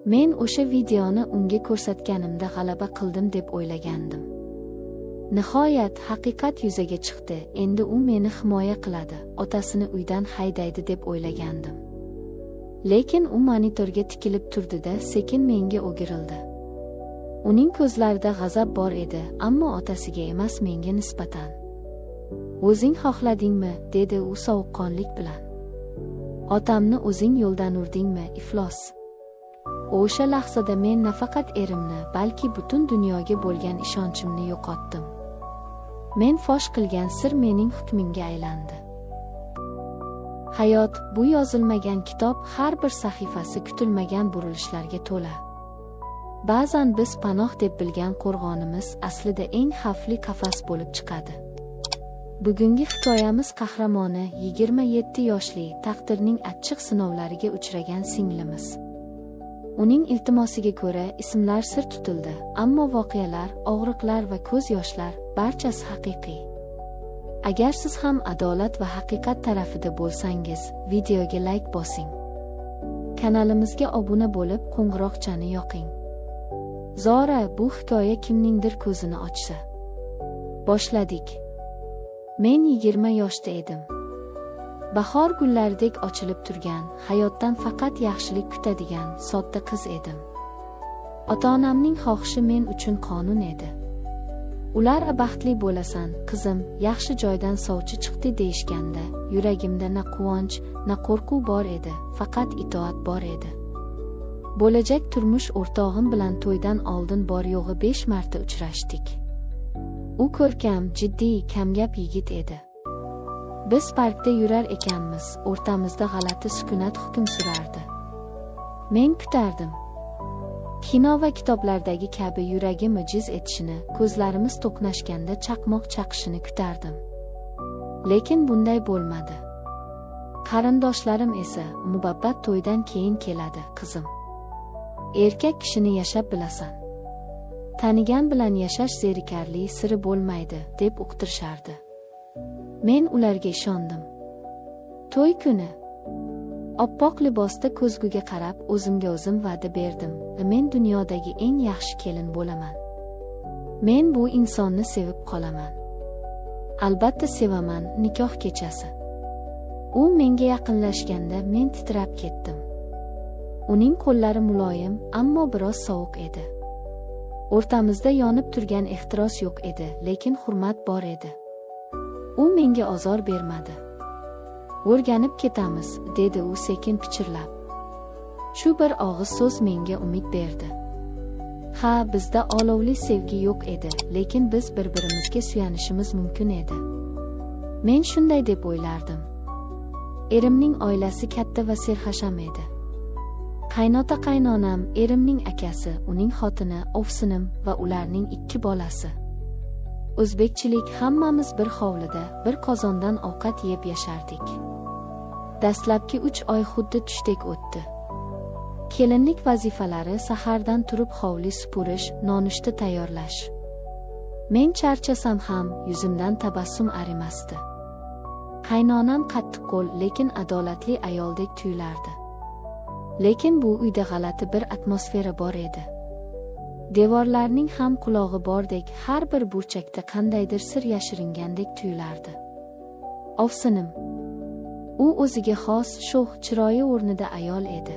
Men o'sha videoni unga ko'rsatganimda g'alaba qildim deb o'ylagandim. Nihoyat haqiqat yuzaga chiqdi, endi u meni himoya qiladi, otasini uydan haydaydi deb o'ylagandim. Lekin u monitorga tikilib turdi-da, sekin menga o'girildi. Uning ko'zlarida g'azab bor edi, ammo otasiga emas, menga nisbatan. "O'zing xohladingmi?" dedi u sovuqqonlik bilan. "Otamni o'zing yo'ldan urdingmi, iflos?" O'sha lahzada men nafaqat erimni, balki butun dunyoga bo'lgan ishonchimni yo'qotdim. Men fosh qilgan sir mening hukmimga aylandi. Hayot bu yozilmagan kitob, har bir sahifasi kutilmagan burilishlarga to'la. Ba'zan biz panoh deb bilgan qo'rg'onimiz aslida eng xavfli qafas bo'lib chiqadi. Bugungi hikoyamiz qahramoni 27 yoshli taqdirning achchiq sinovlariga uchragan singlimiz. Uning iltimosiga ko'ra ismlar sir tutildi, ammo voqealar, og'riqlar va ko'z yoshlar barchasi haqiqiy. Agar siz ham adolat va haqiqat tarafida bo'lsangiz, videoga like bosing. Kanalimizga obuna bo'lib, qo'ng'iroqchani yoqing. Zora bu hikoya kimningdir ko'zini ochsa. Boshladik. Men 20 yoshda edim. Bahor gullaridek ochilib turgan, hayotdan faqat yaxshilik kutadigan sodda qiz edim. Ota-onamning xohishi men uchun qonun edi. Ular baxtli bo'lasan, qizim, yaxshi joydan sovchi chiqdi deyishganda, yuragimda na quvonch, na qo'rquv bor edi, faqat itoat bor edi. Bo'lajak turmush o'rtog'im bilan to'ydan oldin bor yo'g'i 5 marta uchrashdik. U ko'rkam, jiddiy, kamgap yigit edi. Biz parkda yurar ekanmiz, o'rtamizda g'alati sukunat hukm surardi. Men kutardim. Kino va kitoblardagi kabi yuragim jiz etishini, ko'zlarimiz to'qnashganda chaqmoq chaqishini kutardim. Lekin bunday bo'lmadi. Qarindoshlarim esa, "Muhabbat to'ydan keyin keladi, qizim. Erkak kishini yashab bilasan. Tanigan bilan yashash zerikarli siri bo'lmaydi," deb uqtirishardi. Men ularga ishondim. To'y kuni oppoq libosda ko'zguga qarab o'zimga o'zim va'da berdim. Men dunyodagi eng yaxshi kelin bo'laman. Men bu insonni sevib qolaman. Albatta sevaman. Nikoh kechasi. U menga yaqinlashganda men titrab ketdim. Uning qo'llari muloyim, ammo biroz sovuq edi. O'rtamizda yonib turgan ehtiros yo'q edi, lekin hurmat bor edi. U menga ozor bermadi. "O'rganib ketamiz," dedi u sekin pichirlab. Shu bir og'iz so'z menga umid berdi. Ha, bizda olovli sevgi yo'q edi, lekin biz bir-birimizga suyanishimiz mumkin edi. Men shunday deb o'ylardim. Erimning oilasi katta va serhasham edi. Qaynota qaynonam, erimning akasi, uning xotini, ovsinim va ularning 2 bolasi. O'zbekchilik, hammamiz bir hovlida, bir qozondan ovqat yeb yashardik. Dastlabki 3 oy xuddi tushdek o'tdi. Kelinlik vazifalari sahardan turib hovli supurish, nonushta tayyorlash. Men charchasam ham yuzimdan tabassum arimasdi. Qaynonam qattiqqo'l, lekin adolatli ayoldek tuyulardi. Lekin bu uyda g'alati bir atmosfera bor edi. Devorlarning ham qulog'i bordek, har bir burchakda qandaydir sir yashiringandek tuyulardi. Ovsinim. U o'ziga xos, sho'x, chiroyi o'rnida ayol edi.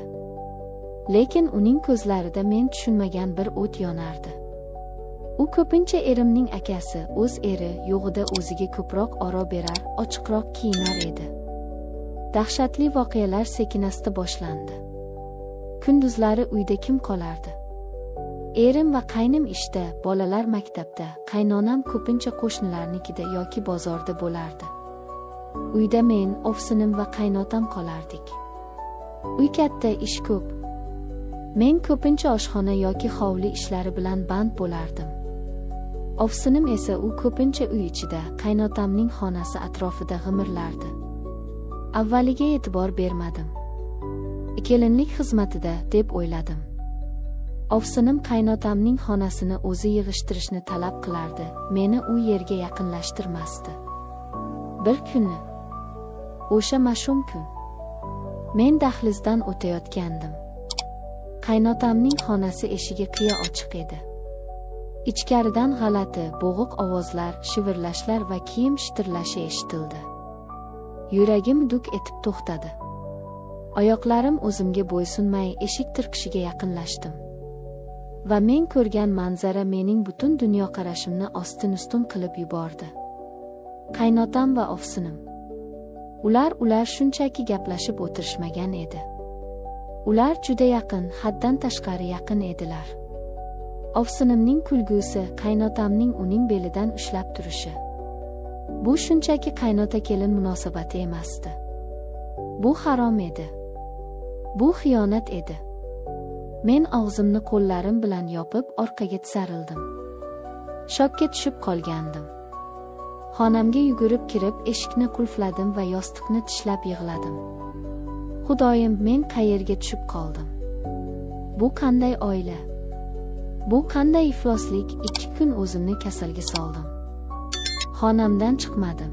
Lekin uning ko'zlarida men tushunmagan bir o't yonardi. U ko'pincha erimning akasi, o'z eri yo'g'ida o'ziga ko'proq oro berar, ochiqroq kiyinar edi. Dahshatli voqealar sekinasta boshlandi. Kunduzlari uyda kim qolardi? Erim va qaynim ishda, bolalar maktabda, qaynonam ko'pincha qo'shnilarnikida yoki bozorda bo'lardi. Uyda men, ovsinim va qaynotam qolardik. Uy katta, ish ko'p. Men ko'pincha oshxona yoki hovli ishlari bilan band bo'lardim. Ovsinim esa u ko'pincha uy ichida, qaynotamning xonasi atrofida g'imirlardi. Avvaliga e'tibor bermadim. Kelinlik xizmatida deb o'yladim. Ovsinim qaynotamning xonasini o'zi yig'ishtirishni talab qilardi, meni u yerga yaqinlashtirmasdi. Bir kuni, o'sha mash'um kun, men dahlizdan o'tayotgandim. Qaynotamning xonasi eshigi qiya ochiq edi. Ichkaridan g'alati, bo'g'iq ovozlar, shivirlashlar va kiyim shitirlashi eshitildi. Yuragim duk etib to'xtadi. Oyoqlarim o'zimga bo'ysunmay eshik tirqishiga yaqinlashdim. Va men ko'rgan manzara mening butun dunyoqarashimni ostin-ustun qilib yubordi. Qaynotam va ovsinim. Ular shunchaki gaplashib o'tirishmagan edi. Ular juda yaqin, haddan tashqari yaqin edilar. Ovsinimning kulgusi, qaynotamning uning belidan ushlab turishi. Bu shunchaki qaynota-kelin munosabati emasdi. Bu harom edi. Bu xiyonat edi. Men og'zimni qo'llarim bilan yopib, orqaga tisarildim. Shokka tushib qolgandim. Xonamga yugurib kirib, eshikni qulfladim va yostiqni tishlab yig'ladim. Xudoyim, men qayerga tushib qoldim? Bu qanday oila? Bu qanday ifloslik? 2 kun o'zimni kasalga soldim. Xonamdan chiqmadim.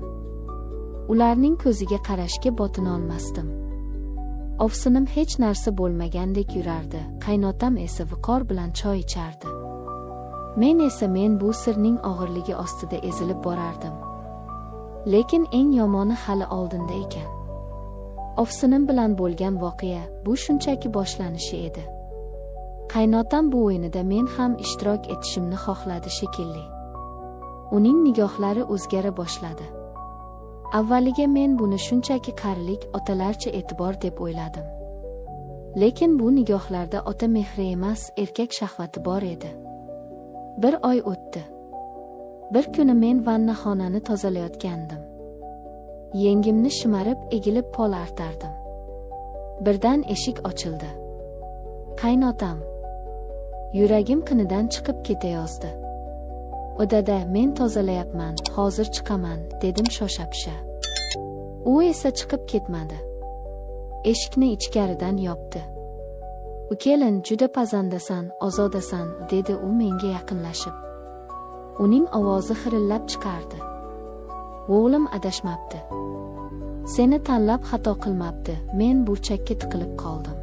Ularning ko'ziga qarashga botinolmasdim. Ovsinim hech narsa bo'lmagandek yurardi, qaynotam esa viqor bilan choy ichardi. Men esa bu sirning og'irligi ostida ezilib borardim. Lekin eng yomoni hali oldinda ekan. Ovsinim bilan bo'lgan voqea bu shunchaki boshlanishi edi. Qaynotam bu o'yinida men ham ishtirok etishimni xohladi shekilli. Uning nigohlari o'zgara boshladi. Avvaliga men buni shunchaki qarilik, otalarcha e'tibor deb o'yladim. Lekin bu nigohlarda ota mehri emas, erkak shahvati bor edi. Bir oy o'tdi. Bir kuni men vannaxonani tozalayotgandim. Yengimni shimarib, egilib pol artardim. Birdan eshik ochildi. Qaynotam. Yuragim qinidan chiqib ketayozdi. "Odada, men tozalayapman, hozir chiqaman", dedim shosha-pisha. U esa chiqib ketmadi. Eshikni ichkaridan yopdi. "U kelin, juda pazandasan, ozodasan", dedi u menga yaqinlashib. Uning ovozi xirillab chiqardi. "O'g'lim adashmabdi. Seni tanlab xato qilmabdi." Men burchakka tiqilib qoldim.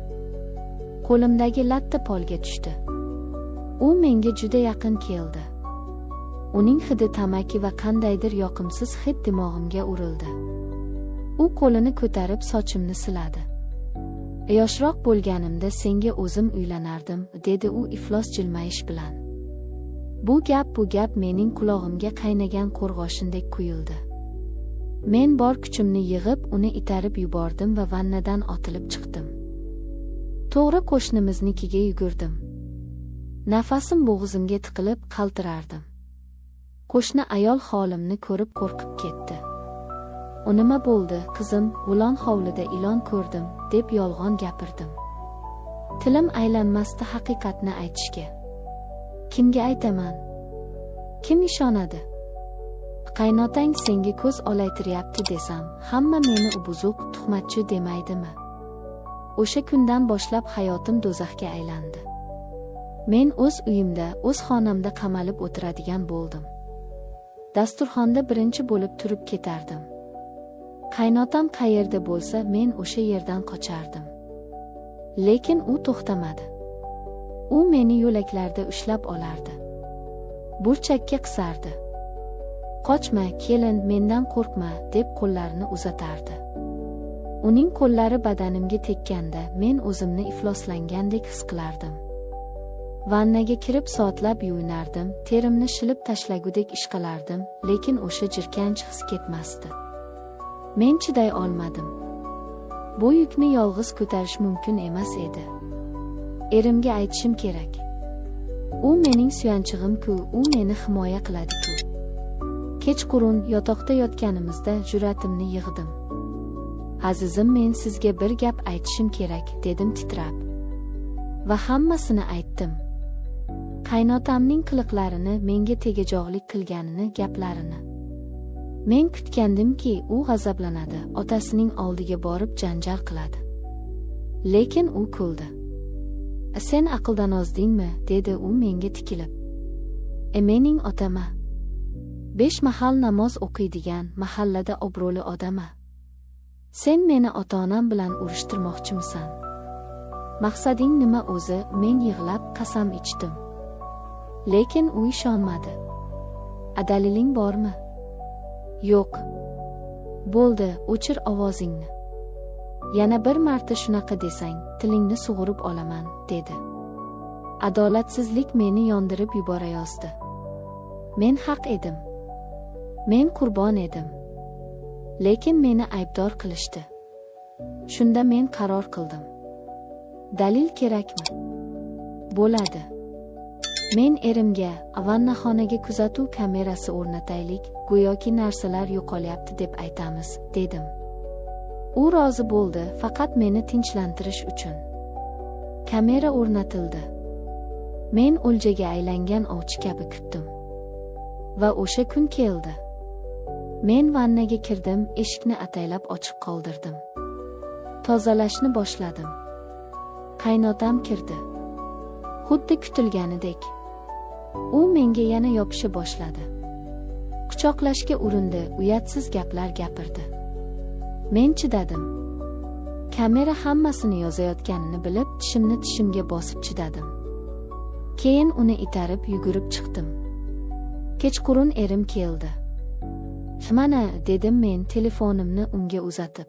Qo'limdagi latta polga tushdi. U menga juda yaqin keldi. Uning hidi tamaki va qandaydir yoqimsiz hid dimog'imga urildi. U qo'lini ko'tarib sochimni siladi. "Yoshroq bo'lganimda senga o'zim uylanardim", dedi u iflos jilmayish bilan. Bu gap mening qulog'imga qaynagan qo'rg'oshindek quyildi. Men bor kuchimni yig'ib, uni itarib yubordim va vannadan otilib chiqdim. To'g'ri qo'shnimiznikiga yugurdim. Nafasim bo'g'zimga tiqilib, qaltirardim. Qo'shni ayol holimni ko'rib qo'rqib ketdi. "U nima bo'ldi, qizim? G'ulon hovlida ilon ko'rdim", deb yolg'on gapirdim. Tilim aylanmasdi haqiqatni aytishga. Kimga aytaman? Kim ishonadi? Qaynotang senga ko'z olaytiryapti desam, hamma meni buzuq, tuhmatchi demaydimi? O'sha kundan boshlab hayotim do'zaxga aylandi. Men o'z uyimda, o'z xonamda qamalib o'tiradigan bo'ldim. Dasturxonda birinchi bo'lib turib ketardim. Qaynotam qayerda bo'lsa, men o'sha yerdan qochardim. Lekin u to'xtamadi. U meni yo'laklarda ushlab olardi. Burchakka qisardi. "Qochma, kelin, mendan qo'rqma", deb qo'llarini uzatardi. Uning qo'llari badanimga tekkanda, men o'zimni ifloslangandek his qilardim. Vannaga kirib soatlab yuvinardim, terimni shilib tashlagudek ishqalardim, lekin o'sha jirkanch his ketmasdi. Men chiday olmadim. Bu yukni yolg'iz ko'tarish mumkin emas edi. Erimga aytishim kerak. U mening suyanchig'im-ku, u meni himoya qiladi-ku. Kechqurun yotoqda yotganimizda jur'atimni yig'dim. "Azizim, men sizga bir gap aytishim kerak", dedim titrab. Va hammasini aytdim. Qaynotamning qiliqlarini, menga tegajog'lik qilganini, gaplarini. Men kutgandimki, u g'azablanadi, otasining oldiga borib janjal qiladi. Lekin u kuldi. "Sen aqldan ozdingmi?" dedi u menga tikilib. Mening otama. 5 mahal namoz o'qiydigan, mahallada obro'li odama. Sen meni ota-onam bilan urushtirmoqchimisan? Maqsading nima o'zi? Men yig'lab qasam ichdim. Lekin u ishonmadi. A daliling bormi? Yo'q. Bo'ldi, o'chir ovozingni. Yana bir marta shunaqa desang, tilingni sug'urib olaman, dedi. Adolatsizlik meni yondirib yuborayozdi. Men haq edim. Men qurbon edim. Lekin meni aybdor qilishdi. Shunda men qaror qildim. Dalil kerakmi? Bo'ladi. Men erimga vannaxonaga kuzatuv kamerasi o'rnataylik, go'yoki narsalar yo'qolyapti deb aytamiz, dedim. U rozi bo'ldi, faqat meni tinchlantirish uchun. Kamera o'rnatildi. Men o'ljaga aylangan ovchi kabi kutdim. Va o'sha kun keldi. Men vannaga kirdim, eshikni ataylab ochiq qoldirdim. Tozalashni boshladim. Qaynotam kirdi. Xuddi kutilganidek. U menga yana yopisha boshladi. Quchoqlashga urindi, uyatsiz gaplar gapirdi. Men chidadim. Kamera hammasini yozayotganini bilib, tishimni tishimga bosib chidadim. Keyin uni itarib yugurib chiqdim. Kechqurun erim keldi. "Mana," dedim men telefonimni unga uzatib.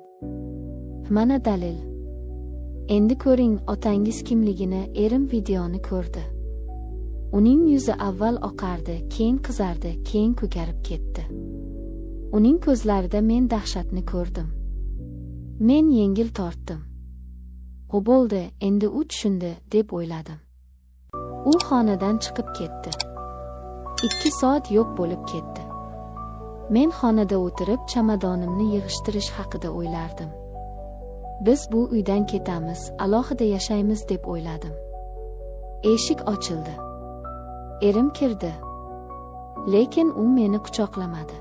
"Mana dalil. Endi ko'ring otangiz kimligini." Erim videoni ko'rdi. Uning yuzi avval oqardi, keyin qizardi, keyin ko'karib ketdi. Uning ko'zlarida men dahshatni ko'rdim. Men yengil tortdim. "O bo'ldi, endi u tushundi," deb o'yladim. U xonadan chiqib ketdi. 2 soat yo'q bo'lib ketdi. Men xonada o'tirib chamadonimni yig'ishtirish haqida o'ylardim. Biz bu uydan ketamiz, alohida yashaymiz deb o'yladim. Eshik ochildi. Erim kirdi. Lekin u meni quchoqlamadi.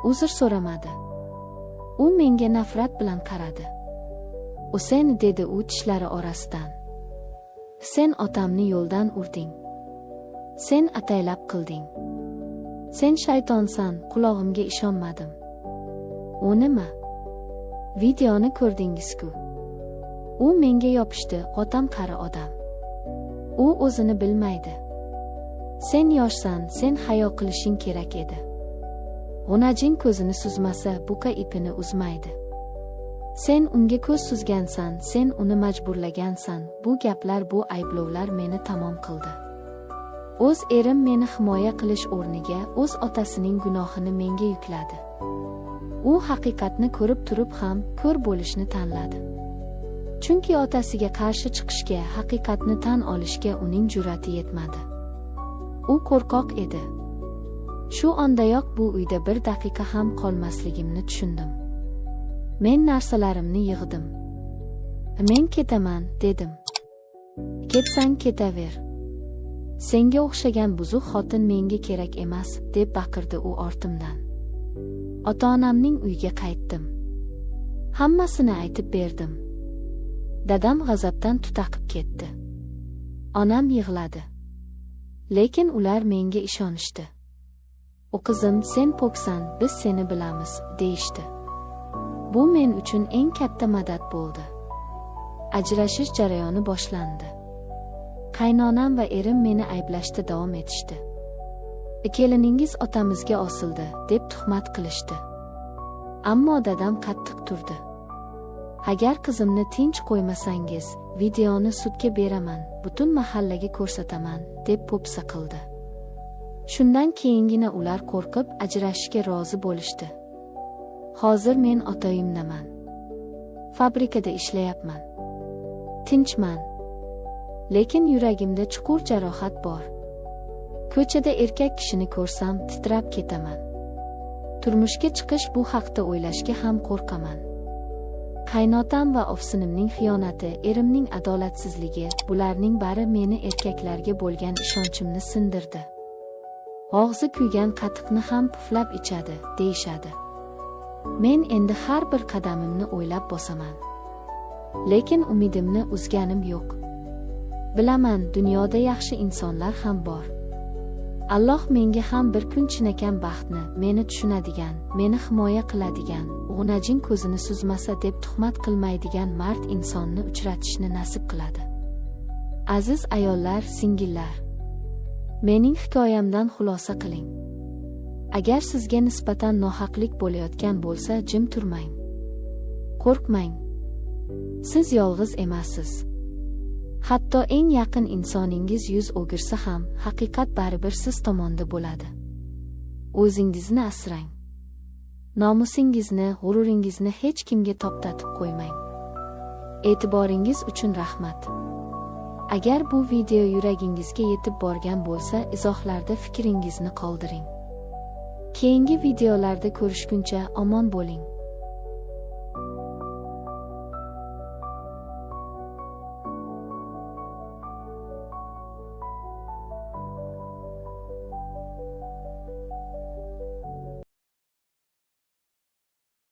Uzr so'ramadi. U menga nafrat bilan qaradi. "O sen," dedi u tishlari orasidan. "Sen otamni yo'ldan urding. Sen ataylab qilding. Sen shaytonsan." Qulog'imga ishonmadim. "U nima? Videoni ko'rdingiz-ku." U menga yopishdi. "Otam qari odam. U o'zini bilmaydi. Sen yoshsan, sen hayo qilishing kerak edi. G'unajing ko'zini suzmasa, buqa ipini uzmaydi. Sen unga ko'z suzgansan, sen uni majburlagansan." Bu gaplar, bu ayblovlar meni tamom qildi. O'z erim meni himoya qilish o'rniga o'z otasining gunohini menga yukladi. U haqiqatni ko'rib turib ham ko'r bo'lishni tanladi. Chunki otasiga qarshi chiqishga, haqiqatni tan olishga uning jur'ati yetmadi. U qo'rqoq edi. Shu ondayoq bu uyda bir daqiqa ham qolmasligimni tushundim. Men narsalarimni yig'dim. "Men ketaman," dedim. "Ketsang ketaver. Senga o'xshagan buzuq xotin menga kerak emas," deb baqirdi u ortimdan. Ota-onamning uyiga qaytdim. Hammasini aytib berdim. Dadam g'azabdan tutaqib ketdi. Onam yig'ladi. Lekin ular menga ishonishdi. "O qizim, sen poksan, biz seni bilamiz," deyishdi. Bu men uchun eng katta madad bo'ldi. Ajrashish jarayoni boshlandi. Qaynonam va erim meni ayblashda davom etishdi. "Keliningiz otamizga osildi," deb tuhmat qilishdi. Ammo dadam qattiq turdi. "Agar qizimni tinch qo'ymasangiz, videoni sudga beraman, butun mahallaga ko'rsataman," deb po'pisa qildi. Shundan keyingina ular qo'rqib ajrashishga rozi bo'lishdi. Hozir men ota uyimdaman. Fabrikada ishlayapman. Tinchman. Lekin yuragimda chuqur jarohat bor. Ko'chada erkak kishini ko'rsam titrab ketaman. Turmushga chiqish bu haqda o'ylashga ham qo'rqaman. Qaynotam va ofsinimning xiyonati, erimning adolatsizligi, bularning bari meni erkaklarga bo'lgan ishonchimni sindirdi. Og'zi kuygan qatiqni ham puflab ichadi, deyishadi. Men endi har bir qadamimni o'ylab bosaman. Lekin umidimni uzganim yo'q. Bilaman, dunyoda yaxshi insonlar ham bor. Alloh menga ham bir kun chinakam baxtni, meni tushunadigan, meni himoya qiladigan, g'unajin ko'zini suzmasa deb tuhmat qilmaydigan mard insonni uchratishni nasib qiladi. Aziz ayollar, singillar, mening hikoyamdan xulosa qiling. Agar sizga nisbatan nohaqlik bo'layotgan bo'lsa, jim turmang. Qo'rqmang. Siz yolg'iz emassiz. Hatto eng yaqin insoningiz yuz o'girsa ham, haqiqat baribir siz tomonda bo'ladi. O'zingizni asrang. Nomusingizni, g'ururingizni hech kimga toptatib qo'ymang. E'tiboringiz uchun rahmat. Agar bu video yuragingizga yetib borgan bo'lsa, izohlarda fikringizni qoldiring. Keyingi videolarda ko'rishguncha omon bo'ling.